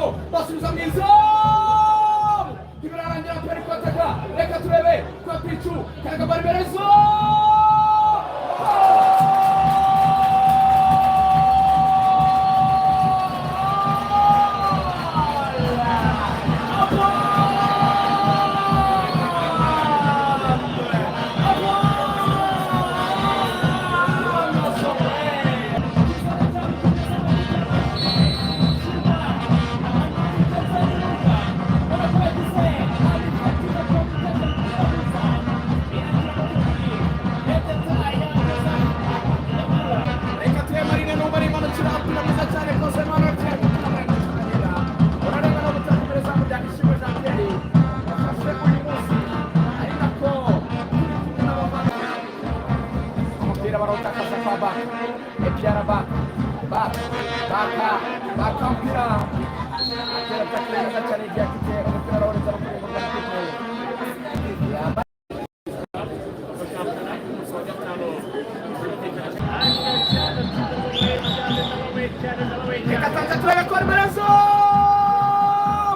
Baro basubiza mu izamu, ntibirarangira. APR kwataka, reka turebe kwa Pichu karaga bari berezo. Reka turebe Marine n'ubu arimanukira, umupira mwiza cyane rwose. Manukira, urarenga no gutaka imbere zamu rya Ishimwe Jean Pierre yafashe uyu munsi, ari nako turi kumwe n'abavandimwe. Umupira barawutakaza kwa Baka Epiara, Baka, Baka, Baka, Baka, umupira atera tackle neza cyane igihe afite umupira, arawureza no kurengurwa n'ikipe ya. Umunsi wa gatanu. Reka tanze turebe ko remerezo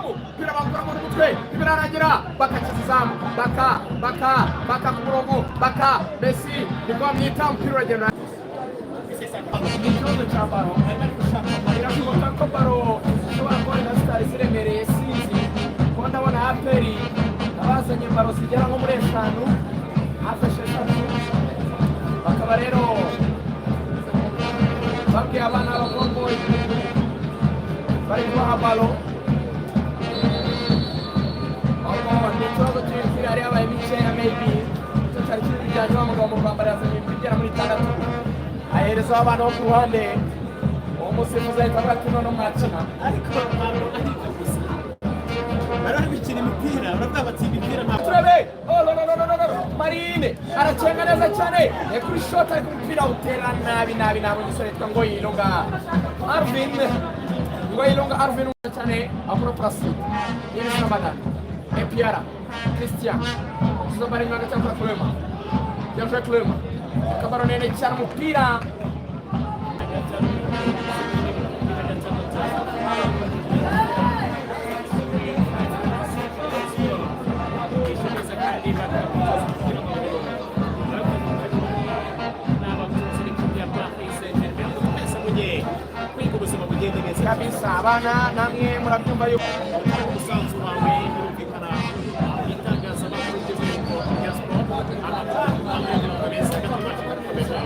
umupira bakura mu mutwe, ntibirarangira, bakakiza izamu. Baka, Baka, Baka ku murongo, Baka Messi niko bamwita, umupira uragenda. Ni ikibazo cya baro, birashoboka ko baro zishobora kuba na zitari ziremereye, sinzi kuko ndabona APR abazanye baro zigera nko muri eshanu, hafi esheshatu, bakaba rero babwiye abana b'abakobwa bari kubaha baro. Ahubwo ni ikibazo cy'imipira yari yabaye mikeya, maybe icyo cyari kiri bijyanye. Wa mugabo mu Rwanda yazanye imipira igera muri itandatu, ahereza abana bo ku ruhande. Uwo musifuzi ahita avuga ati: "None mwakina." Ariko ntabwo ari ibyo gusa, bari bari gukina imipira, baravuga bati imipira ntabwo. Turebe, oh no no no no no no, Marine aracenga neza cyane, ni kuri shot, ariko umupira utera nabi nabi nabi. Umusore yitwa ngo Yilunga Arvin, ngo Yilunga Arvin cyane akora Placide Yves Ramadan Epiara Christian Zobari hagati ya Clema Jean Clema akabaro nene cyane umupira. Kwiga ubuzima bugende neza. Kabisa, abana namwe murabyumva yuko Umusanzu wawe birumvikana, itangazamakuru ry'umwihariko rya siporo, amakuru.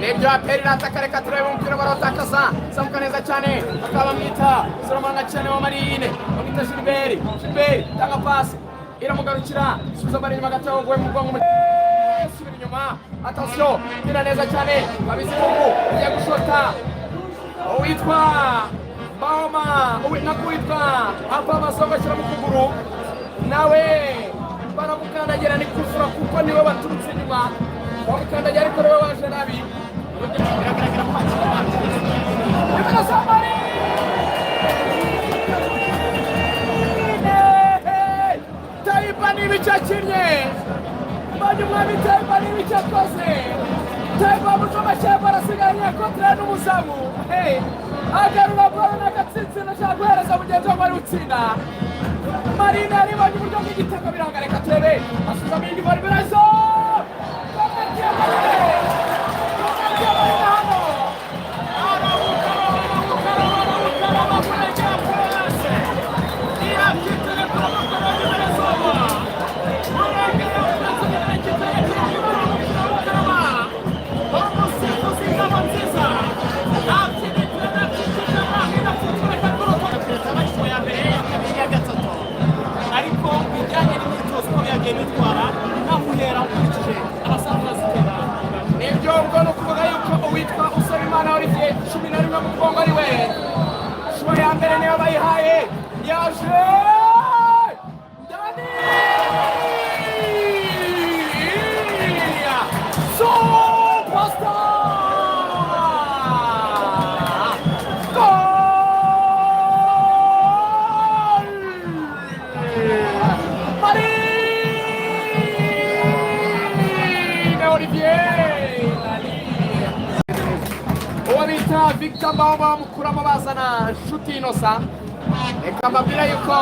Nibyo, APR irataka, reka turebe umupira barawutakaza, zamuka neza cyane, bakaba bamwita Solomon cyane wa Marine, bamwita Gilbert. Gilbert tanga pasi iramugarukira, subiza bari inyuma gato, ngo mu mugongo, subira inyuma. Attention, kina neza cyane Babizimungu ugiye gushota, uwitwa Baoma nako witwa Apa Masonga ashyira mu kuguru, nawe baramukandagira, ni kufura kuko niwe baturutse inyuma bamukandagira, ariko niwe waje nabi. Biragaragara ko hakiri abandi. Nimero za Marine! Taiba ni ibice akinnye, mbonye umwami Taiba ni ibice akoze. Taiba Mucomashyamba arasigaranye kontra n'umuzamu. Hey! Agarura baro n'agatsinsino, ashaka guhereza mugenzi we wari utsinda. Marine yaribonye uburyo bw'igitego biranga, reka turebe, asuzamo indi bari birazo. Penalty ya Marine! Penalty ya Marine hano! Arabuka, arabuka, arabuka, arabuka. Ariko bijyanye n'imyitozo uko byagiye bitwara, naho uhera ukurikije abasanzwe bazitera. Nibyo, ubwo ni ukuvuga yuko uwitwa Usabimana Olivier, 11 mu mugongo, ari we shuro ya mbere niyo bayihaye. Yaje Dani Superstar! Goal! Marine Olivier Nani. Uwo bita Victor Mbawoma bamukuramo, bazana Nshuti Innocent. Reka mbabwire yuko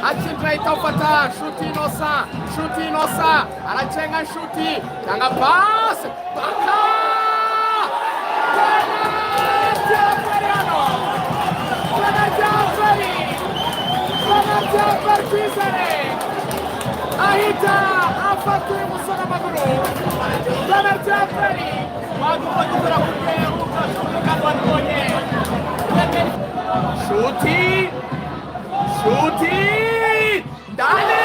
akinjira ahita awufata. Nshuti Inosa, Nshuti Inosa aracenga, Nshuti cyangwa pasi baka. Penalty ya APR hano! Penalty ya APR! Penalty ya APR! Twizere ahita afata uyu musore amaguru. Penalty ya APR! Wagomba gukora ku rwego kandi wabibonye. Nshuti, Nshuti ndani!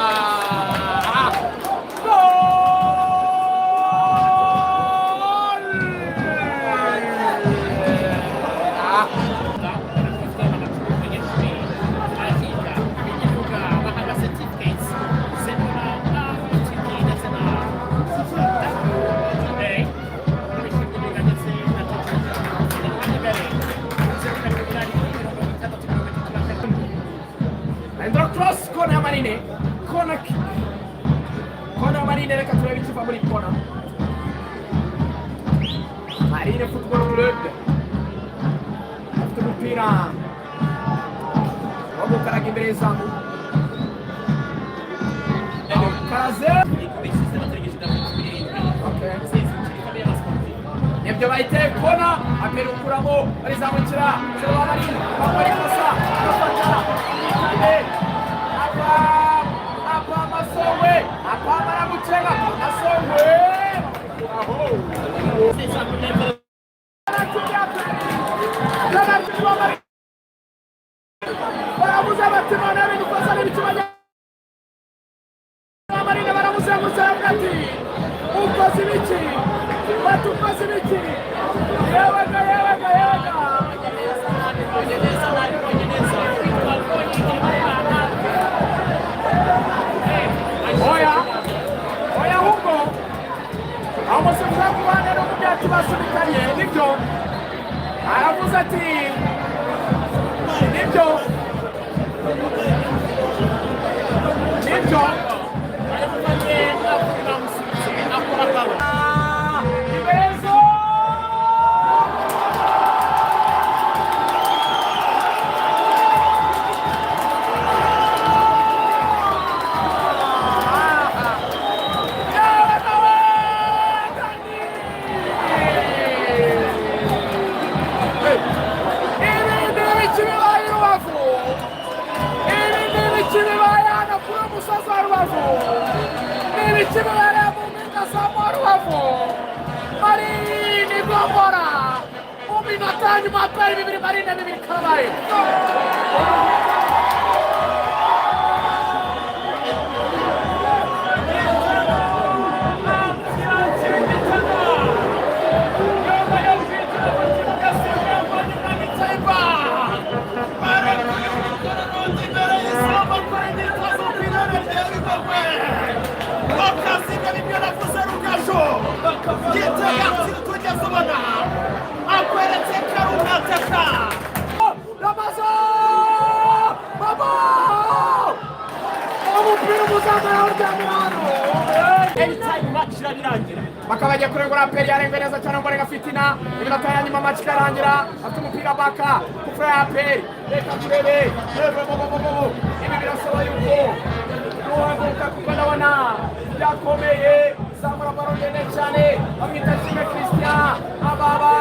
Superstar! Gol! Ah. Entrò cross con Marine, corner kick. Corner Marine, reka turebe ikiva muri corner. Marine Football Club afite umupira wo gukaraga imbere y'izamu. Karaze. Okay. Nibyo, bahite kona apera ukuramo, barizamukira Seba Marine bakora ikosa, agafata apa apa Masowe apa baramucenga Masowe aho. Penalty wa Marine! Baravuze bati none ibintu kosa n'ibiki? Marine baramuzengurutse, baravuga ati ukoze ibiki? Bati ukoze ibiki? Yewega, yewega, yewega! Neza, nabibonye neza, nabibonye neza, twabonye. Oya, oya, ahubwo aho umusifuzi wo ku ruhande n'umubyeyi ati basunikanye. Nibyo, aravuze ati nibyo, nibyo. Bamusubitse akora ballon. Ibezo. Yewe nawe Dani! Ibi ni ibiki bibaye i Rubavu? Ibi ni ibiki bibaye hano kuri uyu musozi wa Rubavu? Ni ibiki bibereye mu mpinga za wa Rubavu? Marine igombora mu minota ya nyuma, APR 2, Marine 2. Karabaye! Akweretse karunataka. Ramazo Babo, umupira umuzamu arawuryamira hano. Anytime match irabirangira. Bakaba bagiye kurengura APR, yarengwe neza cyane ngo fitina iminota ya nyuma, match ikarangira. Afite umupira baka kufura ya APR. Reka turebe. Ibi birasaba yuko duhaguruka kuko ndabona byakomeye. Zamura ballon ndende cyane, bamwita Nshimwe Christian ababa.